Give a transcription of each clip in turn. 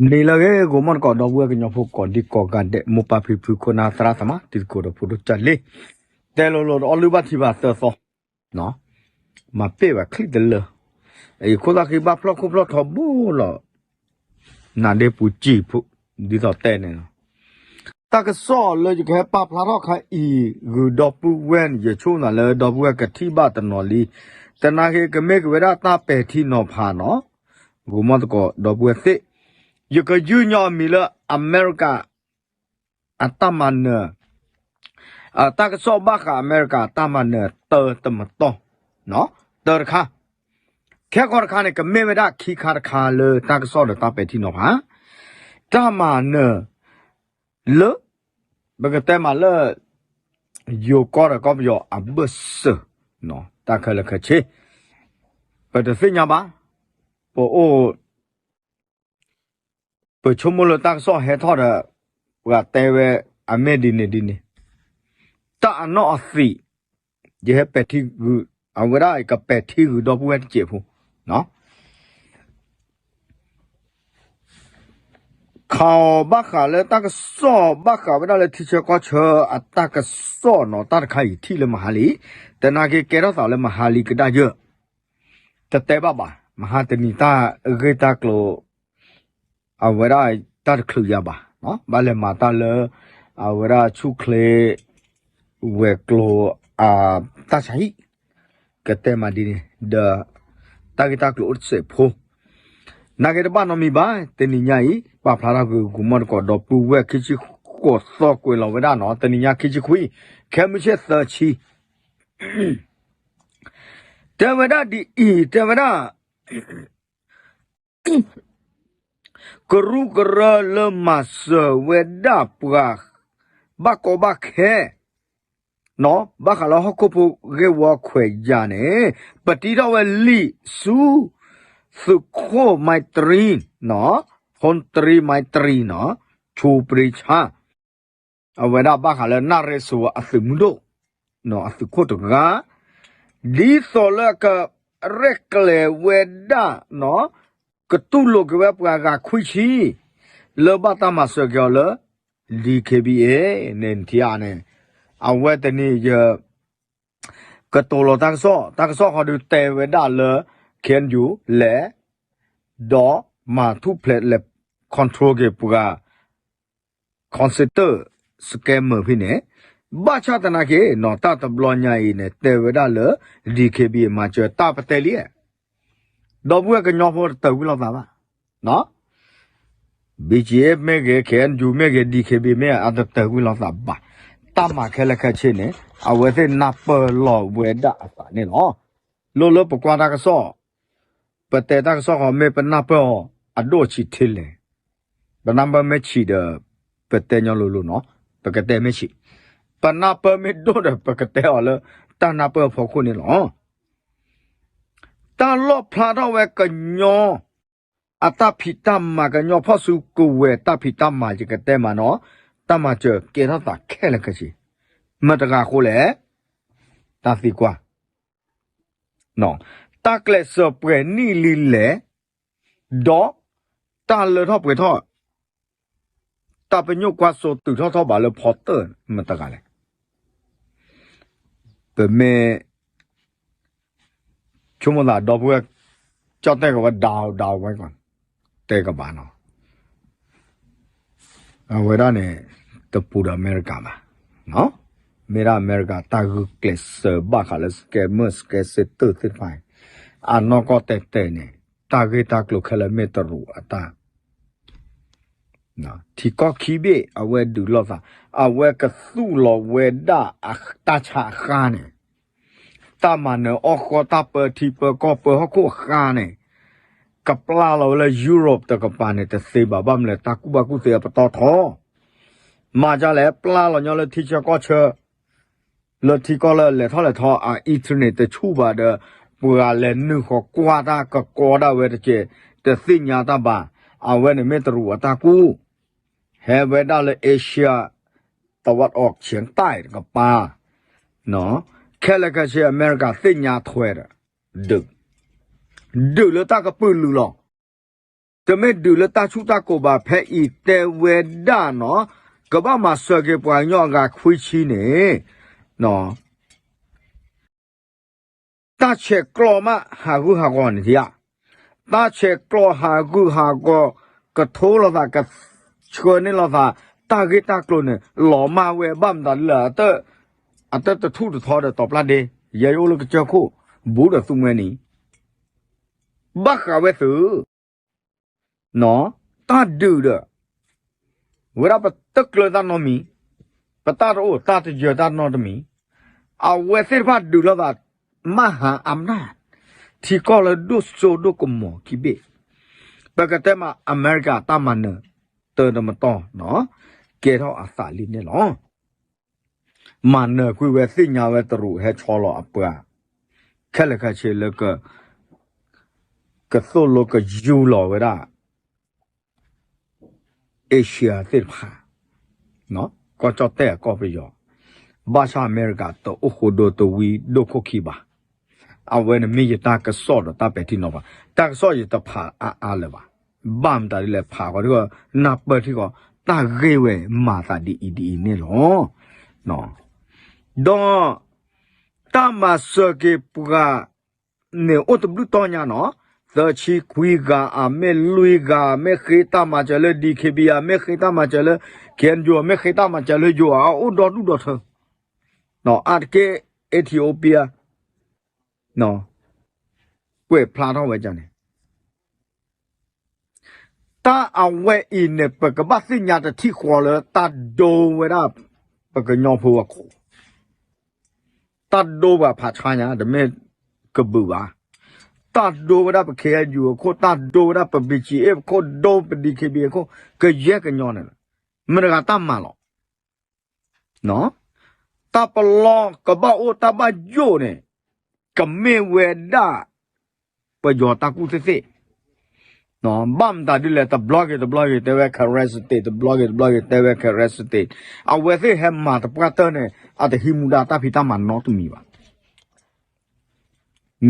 နံၤလၢအဂ့ၤ ဂီၤမီၢ်တကိး ဒီပုၢ်ဝဲၢ်ကညီဖိကိးဒံကိးဂၤဒဲး မိၢ်ပၢ်ဖံဖု ခိၣ်နၢ်သရၣ်သမါ တံၤသကိးဒီးဖိဒိၣ်ကၢ်လံ, တဲလိၤလိၤဒီးအီၣ်လုၢ်ဘၣ်ထံဘၣ်သၢသီ, မၤပ့ၢ်ဘၣ်ချံၣ်တလၢ, အံၤခိၣ်သၣ်ဃံဘၣ်ဖျီၣ်ခိၣ်ဖျီၣ်ထီဘိလီၤ, နၤဒ့ပူၤစံၣ်ဖိ, ဒ်သိးတဲန့ၣ်လီၤ. တၢ်ကစီၣ်လၢယကဟဲပာ်ဖျါထီၣ်ခါအံၤ ဂုၤဒီပုၢ်ဝဲၢ်န့ၣ် ယဆိကမိၣ်လၢဒီပုၢ်ဝဲၢ်ကထံၣ်ဘၣ်တနီၤလံ, သနာ်က့ကမ့ၢ်က့ၤဝဲဒၣ်တၢ်ပဲာ်ထံနီၤဖးနီၤ, ဂီၤမီၢ်တကိးဒီပုၢ်ဝဲၢ်သ့ၣ်, ယကယုၢ်ညီအမံၤလၢအမဲရကၤ အတၢ်မၤနၢၤ, တၢ်ကစီၣ်ဘၣ်ဃးအမဲရကၤအတၢ်မၤနၢၤတၢတမတီၢ်, တၢတခါ, ခဲကီတခါန့ၣ် ကမ့ၢ်ဝဲဒၣ်ခံခါတခါလၢတၢ်ကစီၣ်ဒီးတၢ်ပဲာ်ထံနီၤဖး, တၢ်မၤနၢၤ လၢ ပကတဲမးလၢ ယိၤကီၢ်ဒီးကီၢ်ပယီၤအဘၢၣ်စၢၤ, တၢ်ခဲလၢာ်ခဲဆ့, ပတသ့ၣ်ညါဘၣ်, ပအိၣ် ပဆိကမိၣ်လၢတၢ်ကစီၣ်ဟဲထီၣ်ဒီး ပှၤတဲဝဲအမ့ၢ်ဒ်န့ၣ်ဒ်န့ၣ်, တၢ်အနီၣ်အသံး, ယဟဲပဲာ်ထံဂုၤ, အဝဲဒၣ်ကပဲာ်ထံဂုၤဒီပုၢ်ဝဲၢ်တစဲးဖိ ခးအီၤဘၣ်ဃးလၢတၢ်ကစီၣ်ဘၣ်ဃးဝဲဒၣ်လၢထံဆၢကီၢ်ဆၢအတၢ်ကစီၣ်နီၤ, တၢ်တခါအံၤထံၣ်လၢမဟါလံ, သနာ်က့ကဲထီၣ်သးလၢမဟါလံကဒါယၢ်, တတဲဘၣ်ဘၣ်, မဟါတနံၤတၢ်ဂ့ၢ်တၢ်ကျိၤ အဝဲဒၣ်တၢ်တချုးယၤဘၣ်, ဘၣ်လဲၤမၤတၢ်လၢ အဝဲဒၣ်ဆူၣ်ချ့ ဝဲၤကျိၤ အတၢ်ဆါဟံၣ်, ကတဲမးဒ်န့ၣ် ဒီး တၢ်ဂ့ၢ်တၢ်ကျိၤအိၣ်တစဲးဖိ, နာ်က့တဘၣ်နီတမံၤဘၣ်, တနံၤညါအံၤ ပာ်ဖျါထီၣ်က့ၤဂီၤမီၢ်တကိးဒီပုၢ်ဝဲၢ်ခံဆံဃိးသီကွံာ်လီၤဝဲဒၣ်နီၤ, တနံၤညါခံဆံခွံ, ခဲမုၢ်ဆ့ၣ်သၢဆံ, တဲဝဲဒၣ်ဒ်အံၤ, တဲဝဲဒၣ် ကရူၢ်ကရၢလၢမၤစၢၤဝဲဒၣ်ပှၤ ဘၣ်ကီဘၣ်ခဲ ဘၣ်ဃးလၢဟီၣ်ခိၣ်ဖိဂ့ၢ်ဝီခွဲးယာ်န့ၣ်, ပတံထီၣ်ဝဲလံာ်ဆူ သုးခိၣ်မၤတရံ, ဖုန်းတရံမၤတရံနီၤ, ဆူပရံဆါ အဝဲဒၣ်ဘၣ်ဃးလၢနၢ်ရ့စိၤအသုးမုၢ်ဒိၣ်, အသုးခိၣ်တဂၤ, ဒ်သိးလၢကရဲၣ်ကျဲၤဝဲဒၣ်, ကတူၢ်လိာ်က့ၤဝဲပှၤဂၤခွံဆံ, လၢဘၣ်တၢ်မၤစၢၤက့ၤအီၤလၢ DKBA န့ၣ်ထံဧါန့ၣ်, အဝဲတနံၤယ ကတိၤလီၤတၢ်ကစီၣ်, တၢ်ကစီၣ်ဃီဒုးတဲဝဲဒၣ်လၢ KNU လဲၤ, ဒီးမၤထူၣ်ဖျဲးလဲၤ control က့ၤပှၤ concert scammer ဖဲန့ၣ်, ဘၣ်ဆၣ်သနာ်က့နီၤ တၢ်တဘျီညါအံၤန့ၣ် တဲဝဲဒၣ်လၢ DKBA မၤစၢၤတၢ်ပတဲလံ, ဒီပုၢ်ဝဲၢ်ကညီဖိတတၢၢ်ကွံာ်လိာ်သးဘၣ် BGF မ့ၢ်ဂ့ၤ, KNU မ့ၢ်ဂ့ၤ, DKBA မ့ၢ်ဂ့ၤ, အတတၢၢ်ကွံာ်လိာ်သးဘၣ်. တၢ်မၤခဲလၢာ်ခဲဆ့န့ၣ် အဝဲသ့ၣ်နၢ်ပၢၢ်လီၤဝဲဒၣ်အသးန့ၣ်လီၤ. လိၣ်လၢပကွၢ်တၢ်ကစီၣ်, ပတဲတၢ်ကစီၣ်ဃီ မ့ၢ်ပနၢ်ပၢၢ်အီၤ အဒိၣ်ဆံးထဲလဲၣ်. ပနၢ်ပၢၢ်မ့ၢ်ဆံးဒီး ပတဲညီလိၤလိၤနီၤ, ပကတဲမ့ၢ်ဆံး, ပနၢ်ပၢၢ်မ့ၢ်ဒိၣ်ဒီး ပကတဲအီၤလၢတၢ်နၢ်ပၢၢ်အဖီခိၣ်န့ၣ်လီၤ. တၢ်လီၣ်ဖျါထီၣ်ဝဲကညီ အတၢ်ဖံးတၢ်မၤ ကညီဖီၣ်စုကဝဲၤတၢ်ဖံးတၢ်မၤ ယကတဲမးနီၤ, တၢ်မၤစၢၤကဲထီၣ်သးခဲလၢာ်ခဲဆ့, မတၤတဂၤအဃိလဲၣ်, တၢ်သံကွၢ်, တၢ်ကျဲးစၢးပှဲၤနံၣ်လံလဲၣ်, ဒီးတၢ်လၢထီၣ်ပှဲၤထီၣ် တၢ်ပညိၣ်ကွၢ်စိတုၤထီၣ်ထီၣ်ဘးလၢဖီတၢၢ် မတၤတဂၤလဲၣ်. ပမ့ၢ်ဆိကမိၣ်သးဒီပုၢ်ဝဲၢ် ကၠီၣ်တဲၣ်ကဝဲဒၣ်ဒၣ်ဝဲကီး တဲကဘၣ်နီၤ, အဝဲဒၣ်န့ၣ် တပူၤဒီးအမဲရကၤဘၣ်. မ့ၢ်ဒၣ်အမဲရကၤတၢ်ဂုာ်ကျဲးစၢးဘၣ်ဃးလၢ scammer scam center သ့ၣ်တဖၣ်, အနီၢ်ကီၢ်တဲာ်တဲာ်န့ၣ် တၢ်ဂ့ၢ်တၢ်ကျိၤခဲလၢာ်မ့ၢ်တရူးအတၢ် ထံကီၢ်ခံဘ့ၣ် အဝဲဒုးလိာ်သး, အဝဲကသူၣ်လီၤဝဲဒၣ်တၢ်ဆါအဃါန့ၣ်, တၢ်မၤနၢၤအီၣ်ဃီ တၢ်ပၢထံပၢကီၢ်ပၢဟီၣ်ခိၣ်အဃါန့ၣ်, ကပျၢ်လီၤဝဲလၢ Europe တကပၤန့ၣ် တသ့ဘၣ် ဘၣ်မနုၤလဲၣ် တၢ်ကူၣ်ဘၣ်ကူၣ်သ့အပတီၢ်ထီ, မၤဒ်လဲၣ် ပျၢ်လီၤညီလၢထံဆၢကီၢ်ဆၢ လၢထံကီၢ်လၢလဲၤထီၣ်လဲၤထီ အ internet တဆူၣ်ဘၣ်ဒီး ပှၤလဲၤနုာ်ဃီၤကွၢ်တၢ်ကကီဒၣ်ဝဲတက့ၢ်, တသ့ၣ်ညါတၢ်ဘၣ်, အဝဲန့ၣ်မ့ၢ်တရူးအတၢ်ကူၣ်, ဟဲဝဲဒၣ်လၢ Asia တဝက်အီၣ်ဆဲးတၢ်တကပၤ, ခဲလၢာ်ခဲဆ့ အမဲရကၤသ့ၣ်ညါထွဲဒီး ဒုး, ဒုးလၢတၢ်ကပုာ်လုးလီၤ. တမ့ၢ်ဒုးလၢတၢ်ဆူၣ်တၢ်ကိးဘၣ် ဖဲအံၤတဲဝဲဒၣ်နီၤ, ကဘၣ်မၤစၢၤက့ၤပှၤကညီအဂၤခွံဆံန့ၣ် တၢ်ဆဲးကျိးမးဟးဂူာ်ဟးဂီၤန့ၣ်ဧါ, တၢ်ဆဲးကျိးဟးဂူာ်ဟးဂီၤ ကထိလိာ်သး ကဆှၢန့ၢ်လိာ်သး တၢ်ဂ့ၢ်တၢ်ကျိၤန့ၣ် လီၤမၢ်ဝဲ ဘၣ်မတၤဒ်လဲၣ်, အတၢ်တထူၣ်တထီဒီးတီၤပျၢ်ဒ့, ယဲယအိၣ်လၢကစၢၢ်ခိၣ် ဘူးဒီးသူမှဲနံၤ ဘၣ်ဃးဝဲသု တၢ်ဒုးဒီး ဝဲဒၣ်ပတကျၢၤတၢ်နီတမံၤ, ပတၢ်တအိၣ်တၢ်တယၢၤတၢ်နီတမံၤ, အဝဲသ့ၣ်တဖၣ်ဒုးလိာ်သး မဟါအမနၢ် ထံကီၢ်လၢဒိၣ်စိဒိၣ်ကမီၤခံဘ့ၣ်, ပကတဲမးအမဲရကၤတၢ်မၤနၢၤ တၢ်တမတီၢ်နီၤ ကဲထီၣ်အသးလံန့ၣ်လီၤ. မၤနၢၤကွံာ်ဝဲသ့ၣ်ညါဝဲတရူးဟဲဆီလီၤအပှၤ ခဲလၢာ်ခဲဆ့လၢ ကသိၣ်လိကယူၢ်လီၤဝဲဒၣ် Asia သ့ၣ်တဖၣ် ကီၢ်ကၠီၣ်တဲၣ်အကီၢ်ပယီၤ, ဘၣ်ဆၣ်အမဲရကၤတအိၣ်ဃိဒိတဝံၤဒိၣ်ခိၣ်ခံဘၣ်. အဝဲန့ၣ်မ့ၢ်ယတၢ်ကစီၣ်ဒီးတၢ်ပဲာ်ထံနီၤဖး, တၢ်ကစီၣ်ယတဖးအါအါလၢၤဘၣ်. ဘၣ်မတၤဒ်လဲၣ် ဖးဃီထံဃီ နၢ်ပၢၢ်ထံဃီ တၢ်ဂ့ၢ်ဝဲမၤသးဒ်အံၤဒ်အံၤန့ၣ်လီၤ. ဒီး တၢ်မၤစၢၤက့ၤပှၤန့ၣ်အိၣ်တဘျုးတီၤညါနီၤ, သၢဆံခွံဂၤ အမ့ၢ်လွံၢ်ဂၤ မ့ၢ်ဃ့တၢ်မၤစၢၤလၢ D K B ဧါ, မ့ၢ်ဃ့တၢ်မၤစၢၤလၢ K N U မ့ၢ်ဃ့တၢ်မၤစၢၤလၢယိၤဧါ, အိၣ်ဒီဒူၣ်ဒီထၢ, အါတက့ၢ် Ethiopia ကွဲးဖျါထီၣ်ဝဲန့ၣ် တၢ်အဝဲအံၤန့ၣ် ပကဘၣ်သ့ၣ်ညါတထံၣ်ဃီလၢတၢ်ဒိဝဲဒၣ် ပကညီဖိအခိၣ်, တၢ်ဒိပှၤဖးဆါညါ တမ့ၢ်ကဘုးဘၣ်, တၢ်ဒိဝဲဒၣ်ပ K N U အခိၣ်, တၢ်ဒိဝဲဒၣ်ပ B G F အခိၣ်, ဒိပ D K B A အခိၣ်, ကယဲၢ်ကညီန့ၣ်လီၤ. မတၤတဂၤတၢ်မၤလီၤ တၢ်ပလီၢ်ကဘၣ်အိၣ်တၢ်ဘၣ်ယိၣ်န့ၣ် ကမ့ၢ်ဝဲဒၣ် ပယီၤတၢ်ကူၣ်သ့သ့, ဘၣ်မတၤဒ်လဲၣ် တဘျီဂ့ၤတဘျီဂ့ၤတဲဝဲ Karen State, တဘျီဂ့ၤတဘျီဂ့ၤတဲဝဲ Karen State, အဝဲသ့ၣ်ဟဲမၤတပှၢ်တၢၢ်န့ၣ် အတဟံးမူဒါတၢ်ဖံးတၢ်မၤနီတမံၤဘၣ်.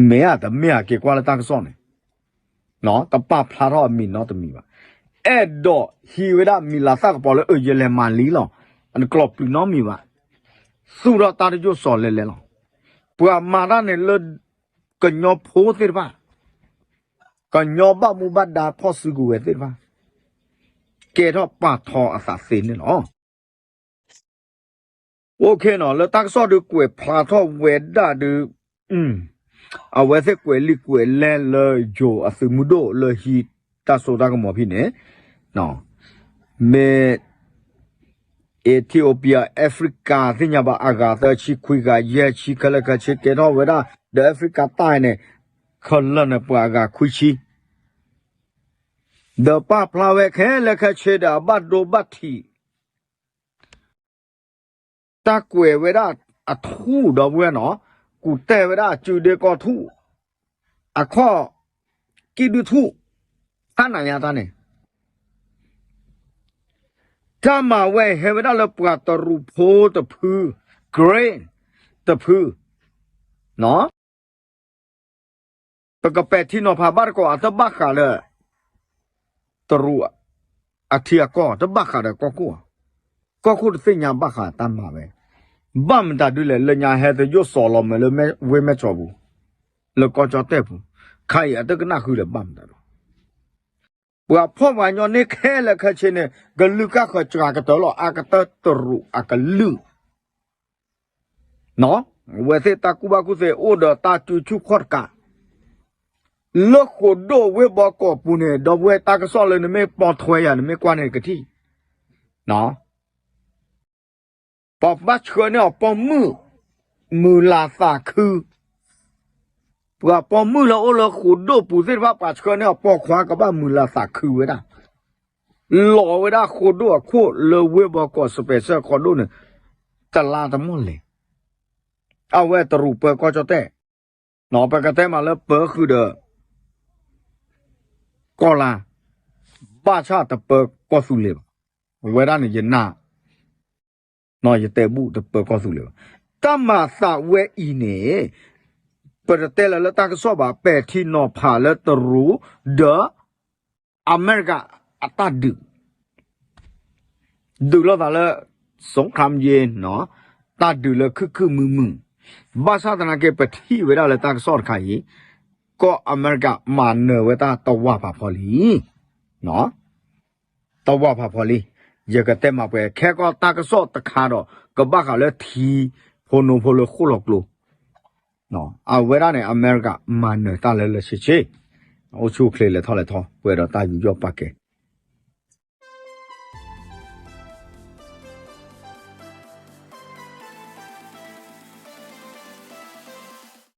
မ့ၢ်ဧါတမ့ၢ်ဧါ က့ၤကွၢ်လၢတၢ်ကစီၣ်န့ၣ် တပာ်ဖျါထီၣ်အမံၤနီတမံၤဘၣ်. အဲၣ်ဒိးဟံးဝဲဒၣ်မံၤလၤသၣ်ကပီၤလၢ အၢ ယလဲၤမၤလံလီၤ, အတကျိးပျုၤနီတမံၤဘၣ်. သူၣ်ထီၣ်တၢ်တယိၣ်စီၤလဲၤလဲၤလီၤ. ပှၤမၤတၢ်န့ၣ်လၢ ကညီဖိသ့ၣ်တဖၣ်, ကညီဘၣ်မူဘၣ်ဒါဖီၣ်စုကဝဲၤသ့ၣ်တဖၣ် ကဲထီၣ်ပာ်ထီအသးသ့န့ၣ်လီၤ. အိၣ်ခ့နီၤ လၢတၢ်ကစီၣ်ဒုးကွဲးဖျါထီၣ်ဝဲဒၣ်ဒုး အဝဲသ့ၣ်ကွဲးလံာ်ကွဲးလဲၢ်လၢယိၤအသုးမုၢ်ဒိၣ်လၢ ဟံးတၢ်စိတၢ်ကမီၤဖဲန့ၣ် မ့ၢ် Ethiopia Africa သ့ၣ်ညါဘၣ် အဂၤသၢဆံခွံဂၤ ယဲၢ်ဆံခဲလၢာ်ခဲဆ့ ကဲထီၣ်ဝဲဒၣ် ဒီး Africa တၢ်န့ၣ် ခဲလၢာ်န့ၣ်ပှၤအဂၤခွံဆံ ဒီးပာ်ဖျါဝဲခဲလၢာ်ခဲဆ့ဒီးအဘၣ်ဒိဘၣ်ထံး တၢ်ကွဲးဝဲဒၣ်အထူၣ်ဒီပုၢ်ဝဲၢ်နီၤ, ကူၣ်တဲၢ်ဝဲဒၣ်အစုဒ့ကီၢ်ထူၣ်, အခီၣ်ကံၣ်ဒုထူၣ်, ဖးနးညါတၢ်န့ၣ်, တၢ်မၤဝဲဟဲဝဲဒၣ်လၢပှၤတရူးဖိတဖု, Karen တဖု, ပကပဲာ်ထံနီၤဖးဘၣ်တကိး အတဘၣ်ဃးဒီး တရူးအထံအကီၢ် တဘၣ်ဃးဒီးကီၢ်ခိၣ်, ကီၢ်ခိၣ်တသ့ၣ်ညါဘၣ်ဃးတၢ်မၤဝဲ, ဘၣ်မတၤဒုလဲၣ် လၢညါဟဲတယိၣ်စီၤလီၤမၢၤလၢဝ့ၢ်မဲၢ်ဆီးပူၤ, လၢကီၢ်ကၠီၣ်တဲၣ်ပူၤ, ခါအံၤအတကနၣ်ဃုလၢၤဘၣ်မတၤဒု ပှၤဖှီၣ်ပှၤညီန့ၢ်ခဲလၢာ်ခဲဆ့န့ၣ် ကလုၢ်ကၢ်ဃၢၤစှၤကတၢၢ်လီၤ အကတၢၢ်တရူးအကလုၢ် အဝဲသ့ၣ်တၢ်ကူၣ်ဘၣ်ကူၣ်သ့အိၣ်ဒီးတၢ်စုဆူၣ်ခီၣ်တကး, လၢဃိာ်ဒိၣ်ဝ့ၢ်ဘီကီးပူၤန့ၣ် ဒီပုၢ်ဝဲၢ်တၢ်ကစီၣ်လၢနမ့ၢ်ပိာ်ထွဲယၤ နမ့ၢ်ကွၢ်န့ၣ်ကထံၣ် ပှၤဘၣ်ဆှၢန့ၢ်အီၤပိာ်မုၣ် မုာ်လၤသးခု, ပှၤပိာ်မုၣ်လၢအိၣ်လၢဃိာ်ဒိၣ်ပူၤသ့ၣ်တဖၣ် ပှၤဆှၢန့ၢ်အီၤပိာ်ခွါကဘၣ်မုာ်လၤသးခုဝဲဒၣ်, လီၤဝဲဒၣ်ဃိာ်ဒိၣ်အခိၣ်လၢဝ့ၢ်ဘီကီး special ဃိာ်ဒိၣ်န့ၣ် တလါတမီၢ်လဲၣ်, အဝဲတရူးပၢကီၢ်ကၠီၣ်တဲၣ်, ပကတဲမးလၢပၢဃုာ်ဒီး ကီၢ်လါ, ဘၣ်ဆၣ်တပၢကီၢ်သူလ့ၤဘၣ်, ဝဲဒၣ်န့ၣ်ယနာ်, ယတဲဘူၣ်တပၢကီၢ်သူလ့ၤဘၣ်, တၢ်မၤသးဝဲအံၤန့ၣ် ပတတဲလၢၤလၢတၢ်ကစီၣ်ဘၣ် ပဲာ်ထံနီၤဖးလၢတရူးဒီး အမဲရကၤအတၢ်ဒုး ဒုးလိာ်သးလၢ စခရၣ်ယ့ တၢ်ဒုးလၢခုၣ်ခုၣ်မုာ်မုာ်, ဘၣ်ဆၣ်သနာ်က့ ပထံၣ်ဝဲဒၣ်လၢတၢ်ကစီၣ်တခါအံၤ ကီၢ်အမဲရကၤမၤနၢၤဝဲတၢ်တဝၢ်ဖးဖီလံ တဝၢ်ဖးဖီလံ. ယကတဲမးပှဲၤ ခဲကီၢ်တၢ်ကစီၣ်တခါဒီး ကဘၣ်ဃးလၢထံဖိနိဖိလၢဃိၣ်လီၤကျိၤ အဝဲဒၣ်န့ၣ် အမဲရကၤမၤနၢၤတၢ်လၢလၢဆ့ဆ့, အိၣ်ဆူၣ်အိၣ်ချ့လဲၤထီၣ်လဲၤထီ ပှဲၤဒီးတၢ်ယူးယီၣ်ပာ်ကဲ,